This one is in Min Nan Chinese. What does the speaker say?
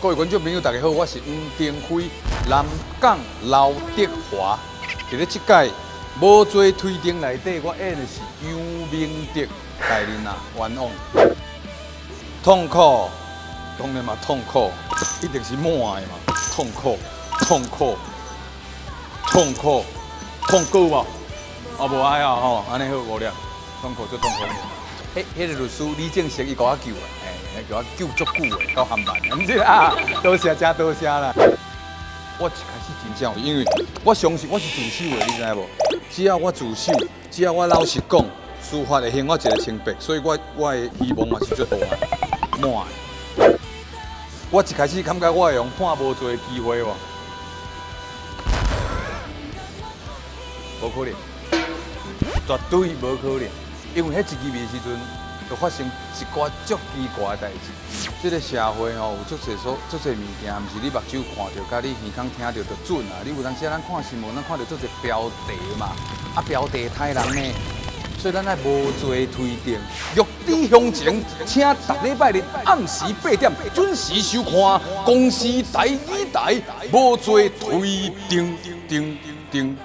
各位觀眾朋友，大家好，我是黃庭輝，南港劉德華。佇咧這屆無罪推定內底，我演的是楊明德，大人啊，冤枉。痛苦，當然嘛痛苦，一定是滿的嘛，痛苦，痛苦，痛苦，痛苦無？啊，無愛啊吼，按呢好無了，痛苦就痛苦。彼個律師李正成，伊共我救的，欸，共我救足久的，到韓辦，毋是啊，多謝真多謝啦。我一開始真正有，因為我相信我是自首的，你知無？只要我自首，只要我老實講，司法會還我一個清白，所以我的希望嘛是足大的。滿的。我一開始感覺我會用判無罪的機會無？無可能，絕對無可能。因為彼一支面的時陣，就發生一寡足奇怪的代誌。這個社會吼，有足濟所足濟物件，毋是你目睭看著，佮你耳孔聽著就準啊。你有當時咱看新聞，咱看著足濟標題嘛，啊標題刣人呢，所以咱愛無罪推定。玉璽鄉情，請逐禮拜日暗時8點準時收看公視台語台無罪推定定定。